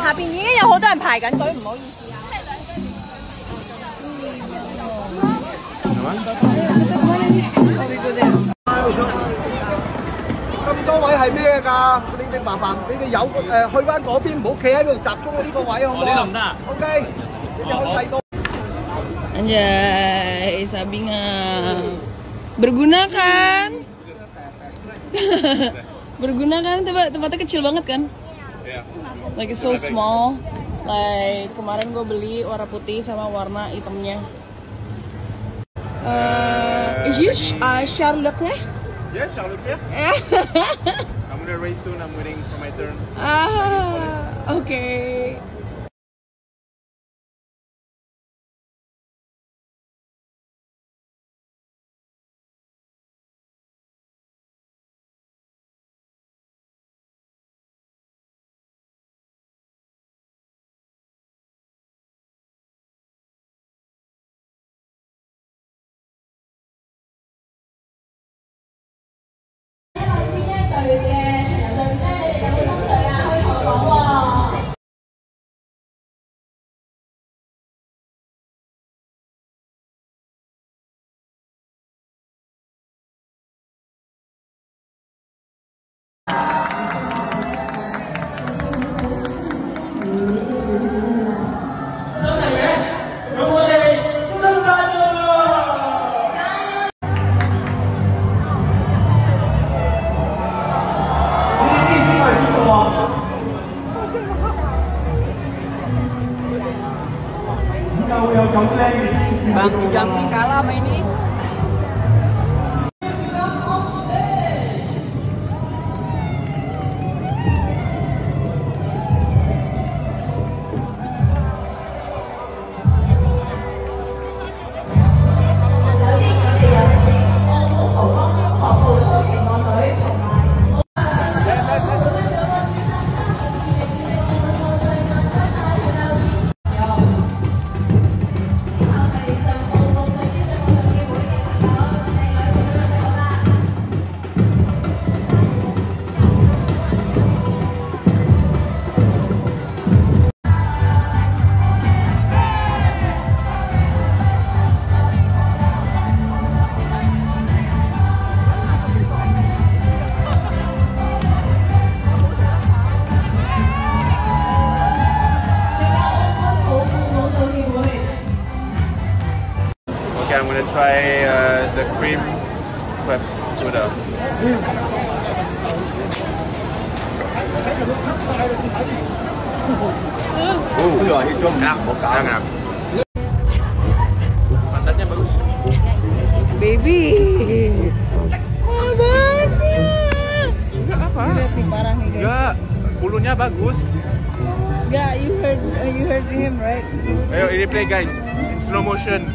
下邊已經有好多人排緊隊，唔好意思啊。咁多位係咩㗎？你哋麻煩你哋有去翻嗰邊，唔好企喺度集中喺呢個位好唔好？呢度唔得。OK， 你哋去第二個。Anjay, Sabinga. Berguna kan? Berguna kan? Tempatnya kecil banget kan? Like it's so small. Like kemarin gue beli warna putih sama warna hitamnya. Is this Charlotte? Yeah, Charlotte. I'm gonna race soon. I'm waiting for my turn. Okay. Bang, jangan kalah sama ini. Okay, I'm gonna try the cream crepes soda. Enak. Pantatnya bagus. Baby. Banget ya. Enggak apa? Parah nih guys. Enggak, bulunya bagus. Enggak, you heard him right? Ayo ini play guys, in slow motion.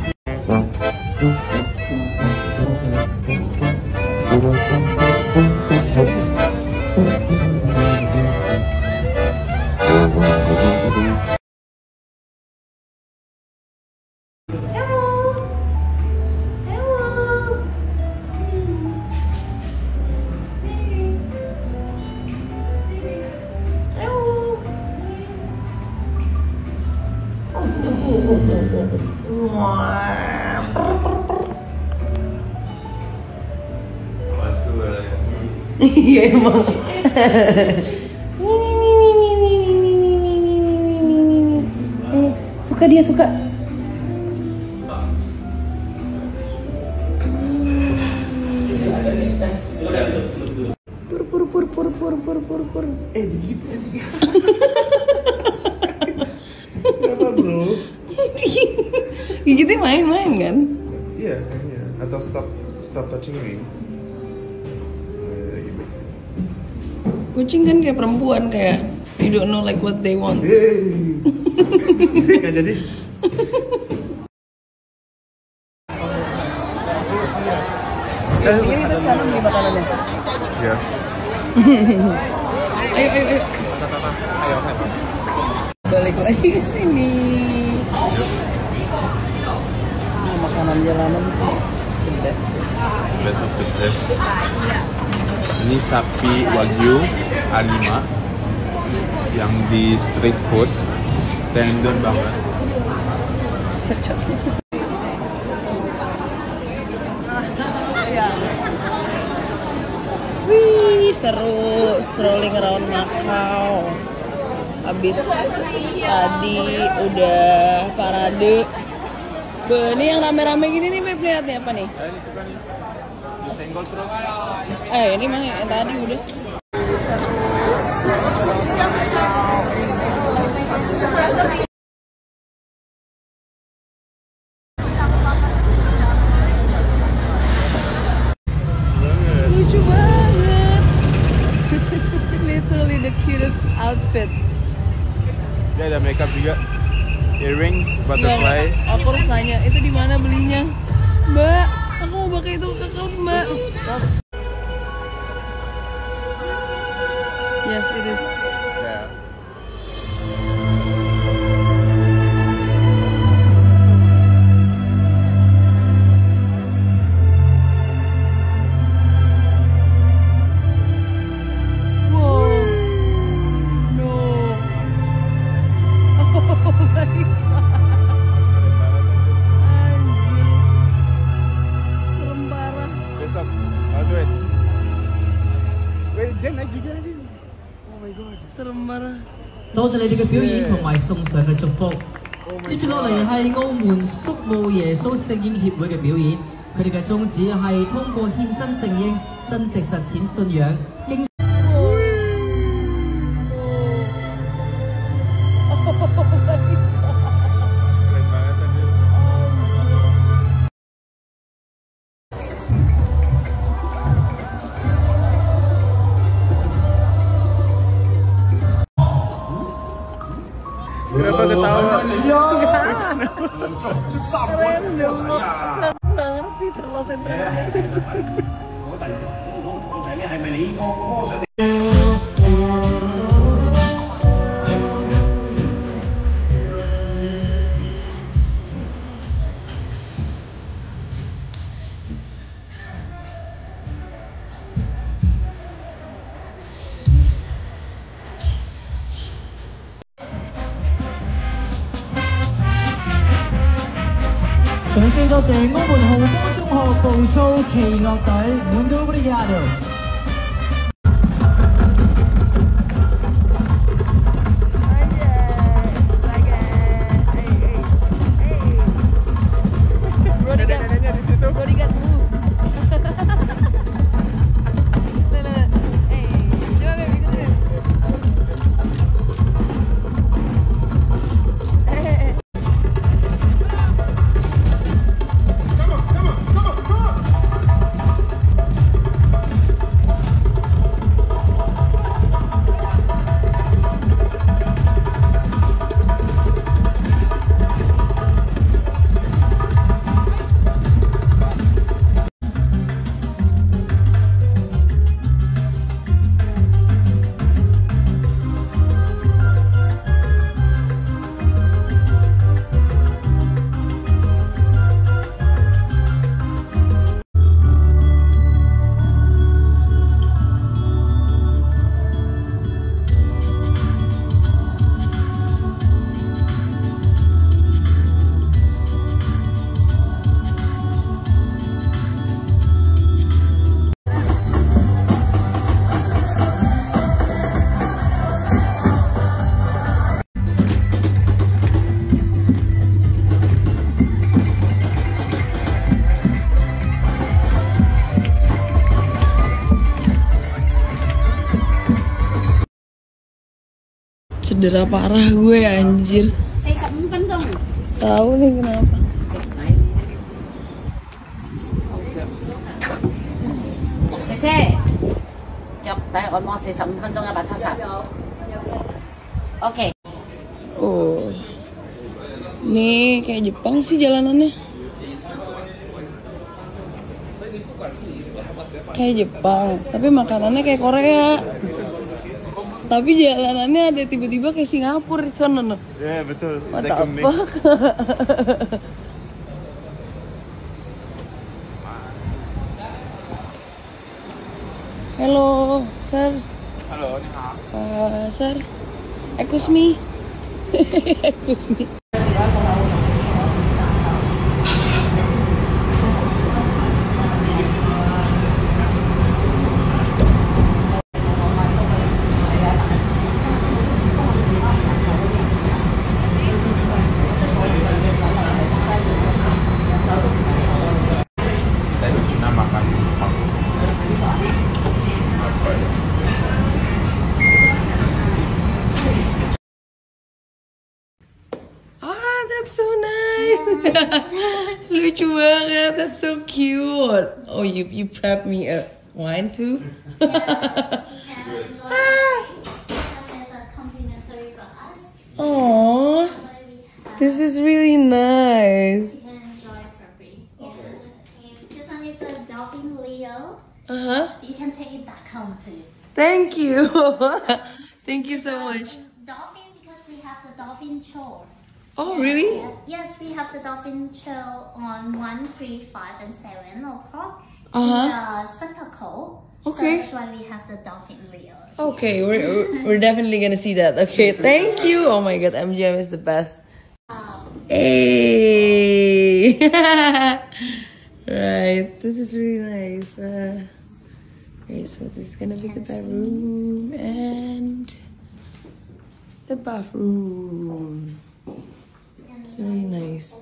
Iya emang. Suka dia suka. Pur. Digigit. Kenapa bro? Gigitnya main-main kan? Iya, kayaknya. Atau stop touching me. Kucing kan kayak perempuan, kayak you don't know like what they want. Nggak jadi. Ini kita sekarang beli makanannya. Ya. Ayo. Balik lagi ke sini. Makanan jalanan sih the best. Best of the best. Ini sapi wagyu A5 yang di street food, tendon banget. Wih, seru strolling around Macau. Habis tadi udah parade. Ini yang rame-rame gini nih, Beb, lihatnya apa nih? Disenggol terus. Ini mah yang tadi udah. Lucu banget. Literally the cutest outfit. Dia ada makeup juga. Earrings, butterfly. Aku harus nanya, itu di mana belinya? Mbak, aku mau pakai itu ke kamu, Mbak. Yes, it is. Yeah. Wow. No. Oh my god. Anjir. Serem parah. Besok, I'll do it. Wait, Jen naik juga nih. Oh my god. Serem parah. 多謝你哋嘅表演同埋送上嘅祝福。接住落嚟係澳門宿霧耶穌聖嬰協會嘅表演，佢哋嘅宗旨係通過獻身聖嬰，真直實踐信仰。 Kenapa ketawa? Keren dong. Nggak ngerti terkonsentrasi.掌聲多謝澳門豪波中學步操旗樂隊，Muito obrigado。 Cedera parah gue anjir. Tahu nih kenapa. Oke. Oh. Nih kayak Jepang sih jalanannya. Kayak Jepang, tapi makanannya kayak Korea. Tapi jalanannya ada tiba-tiba kayak Singapura di sana. Yeah, betul. It's What like the a mix. fuck? Hello, sir. Halo, ni hao. Sir, excuse me. Excuse me. That's so nice. Lucu banget. That's so cute. Oh, you prep me a wine too? As a complimentary for us. Aww, this is really nice. You can enjoy it for free. And this one is a dolphin Leo. You can take it back home too. Thank you. Thank you so much. Dolphin because we have the dolphin show. Oh, really? Yes, we have the dolphin show on 1, 3, 5, and 7 o'clock in the spectacle. Okay. So that's why we have the dolphin Leo. Okay, we're definitely gonna see that. Okay, thank you. Oh my god, MGM is the best. Hey. Right, this is really nice. Okay, so this is gonna be the bedroom and the bathroom. It's really nice.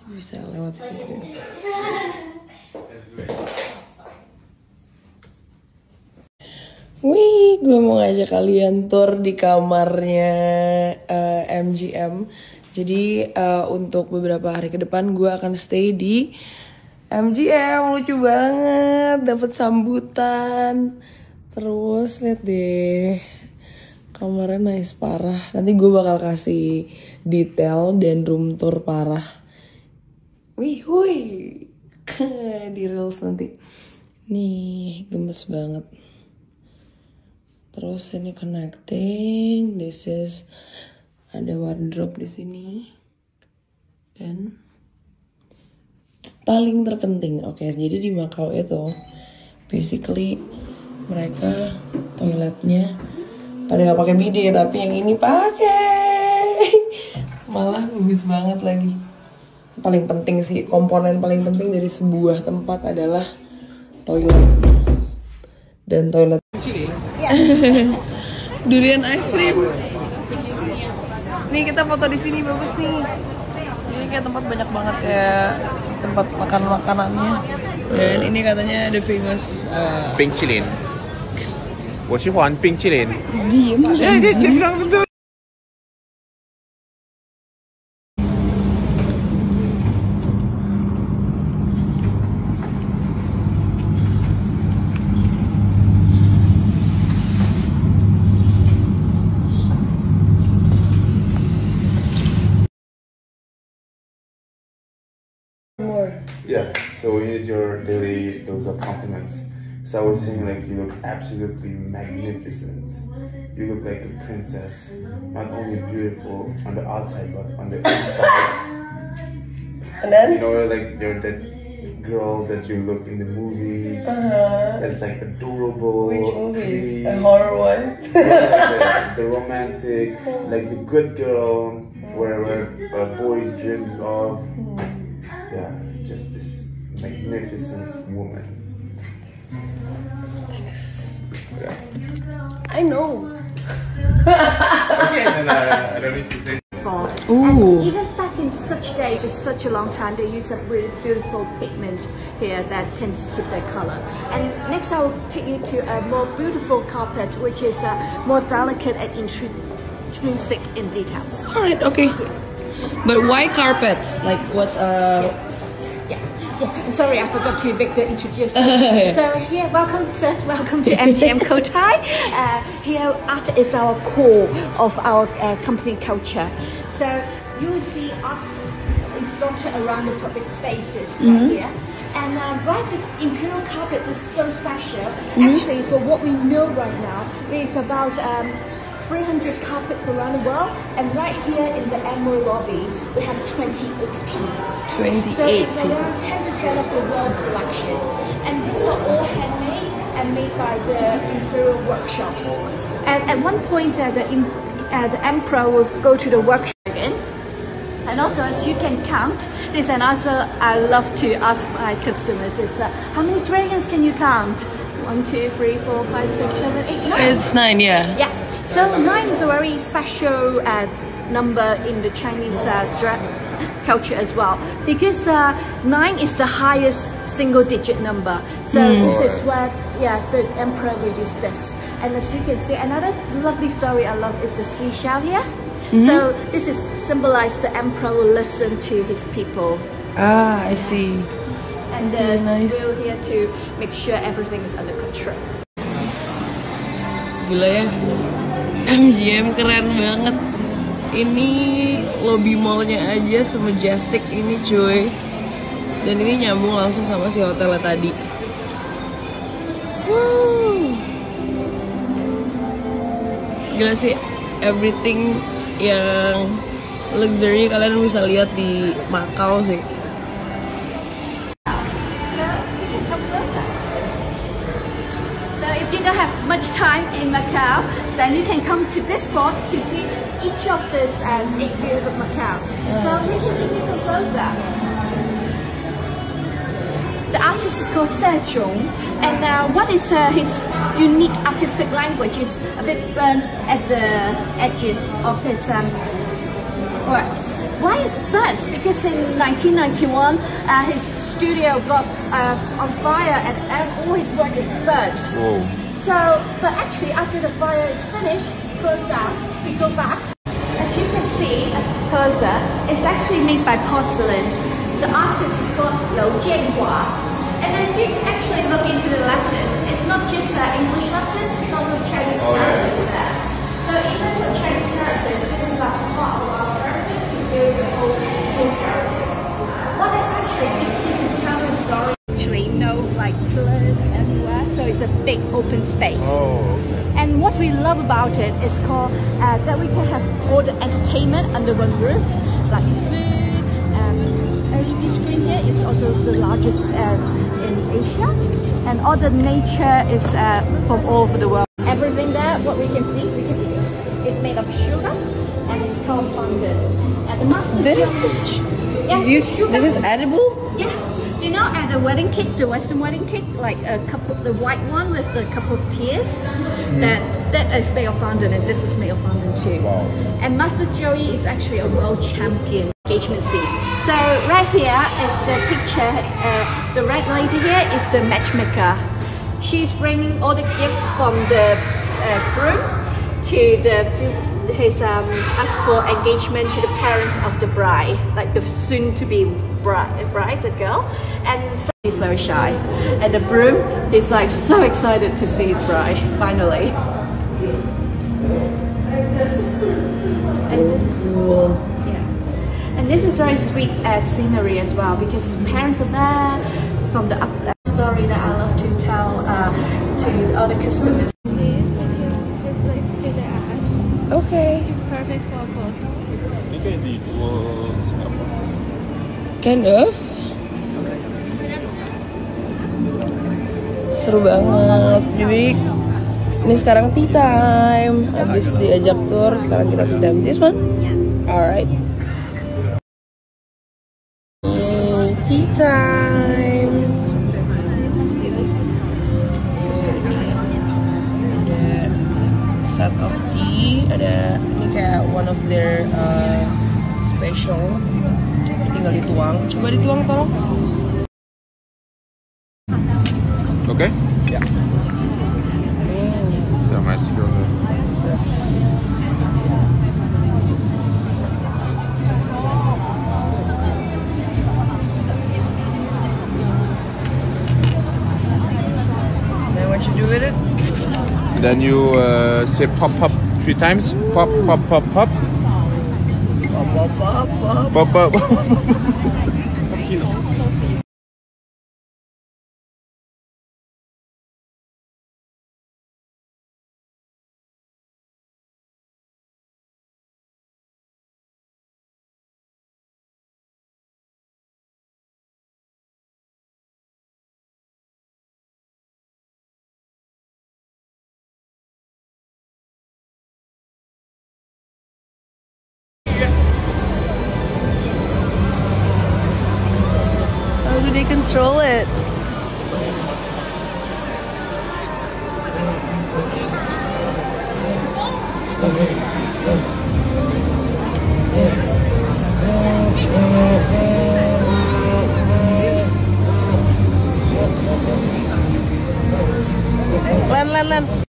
Bisa lewat situ. Wih, gue mau ngajak kalian tour di kamarnya MGM. Jadi untuk beberapa hari ke depan gue akan stay di MGM. Lucu banget, dapat sambutan. Terus lihat deh, kamarnya nice parah. Nanti gue bakal kasih detail dan room tour parah. Wih, di reels nanti. Nih, gemes banget. Terus ini connecting. This is ada wardrobe di sini. Dan paling terpenting, oke, jadi di Macao itu basically mereka toiletnya pada nggak pakai bidet, tapi yang ini pakai. Malah bagus banget lagi. Paling penting sih, komponen paling penting dari sebuah tempat adalah toilet. Dan toilet durian ice cream. Nih kita foto di sini bagus nih. Jadi kayak tempat banyak banget kayak tempat makan makanannya. Dan ini katanya the famous 冰淇淋，我喜欢冰淇淋。 diem. Dia bilang betul. Yeah, so we need your daily dose of compliments. So I was saying, like, you look absolutely magnificent. You look like a princess, not only beautiful on the outside but on the inside. And then? You know, like you're that girl that you look in the movies. That's like adorable. Which movies? pretty. A horror one? Yeah, the romantic, like the good girl, where boys dreams of. Yeah, just this magnificent woman. Yeah. I know. Okay, then I don't need to say. Ooh. And even back in such days, it's such a long time, they use a really beautiful pigment here that can keep their color. And next I'll take you to a more beautiful carpet, which is more delicate and intrinsic in details. Alright, okay. But why carpets? Like what's Yeah, sorry, I forgot to make the introduction. So here, welcome to MGM Cotai. Here, art is our core of our company culture. So you will see art is dotted around the public spaces right here. And right, the imperial carpets is so special. Actually, for what we know right now, it's about 300 carpets around the world, and right here in the Emerald Lobby, we have 28 pieces. 28 so it's around 10% of the world collection. And these are all handmade and made by the imperial workshops. And at one point, the emperor will go to the workshop again. And also, as you can count, there's an answer I love to ask my customers is, how many dragons can you count? 1, 2, 3, 4, 5, 6, 7, 8, 9. It's 9, yeah. Yeah. So 9 is a very special number in the Chinese culture as well, because 9 is the highest single-digit number. So this is where the emperor will use this. And as you can see, another lovely story I love is the seashell here. So this is symbolized the emperor will listen to his people. Ah, I see. And we're here to make sure everything is under control. Gila ya, MGM keren banget. Ini lobby mallnya aja semajestic ini cuy. Dan ini nyambung langsung sama si hotelnya tadi. Gila sih, everything yang luxury kalian bisa lihat di Macau sih. If you don't have much time in Macau, then you can come to this spot to see each of these 8 views of Macau. So we can even go closer. The artist is called Zhong, and what is his unique artistic language is a bit burnt at the edges of his work. Why is burnt? Because in 1991, his studio got on fire and all his work is burnt. Whoa. So, but actually after the fire is finished, closed down, we go back. As you can see, as closer, it's actually made by porcelain. The artist is called Liu Jianhua. And as you actually look into the letters, it's not just English letters, it's also Chinese characters there. So even for Chinese characters, this is a part of our characters to build your own full characters. What is actually this piece is telling a story. Actually, no like pillars everywhere, so it's a big open space. Oh, okay. And what we love about it is called that we can have all the entertainment under one roof, like food. LED screen here is also the largest in Asia, and all the nature is from all over the world. Everything there, what we can see, is made of sugar, and it's called fondant. And the master this is edible? Yeah. You know, at the wedding cake, the Western wedding cake, like a cup of the white one with the cup of tears, that is made of fondant, and this is made of fondant too. Wow. And Master Joey is actually a world champion engagement scene. So right here is the picture. The red lady here is the matchmaker. She's bringing all the gifts from the groom to his asked for engagement to the parents of the bride, like the soon-to-be bride, the girl. And so he's very shy. And the groom is like so excited to see his bride finally. And this is very sweet scenery as well, because the parents are there from the story that I love to tell to other customers. Okay. It's perfect for photo. Ini kayak dijual Singapura. Kind of. Seru banget. Jadi ini sekarang tea time. Habis diajak tour, sekarang kita tea time. This one? Alright. Tea time. Ada set of tea. Ada ini kayak one of their special. Tinggal dituang. Coba dituang tolong. Oke? Ya. Kita masih dulu. Then what you do with it? And then you say pop pop 3 times. Pop pop pop pop. Pop pop pop pop. Pop pop. control it. Len.